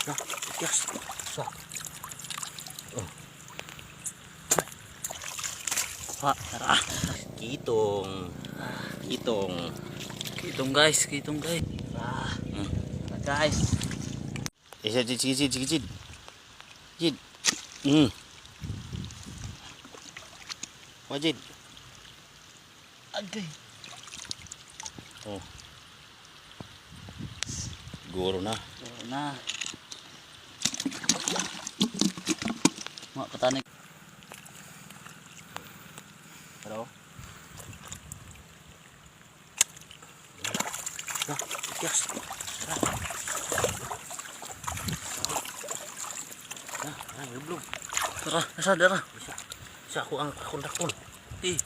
Na, yes. Sa. Oh. Ha, tara. Kitong. Kitong. Kitong guys, kitong guys. Tara. Tara guys. Isa, jid, sige, jid, sige, jid. Jid. Wajid. Agay. Oh. Siguro na. Oo na. Mga katanig. Pero. Na, yes. Tara. Na, na, yublog. Tara, nasa dara. Isa, isa ako ang akong dakon. Eh,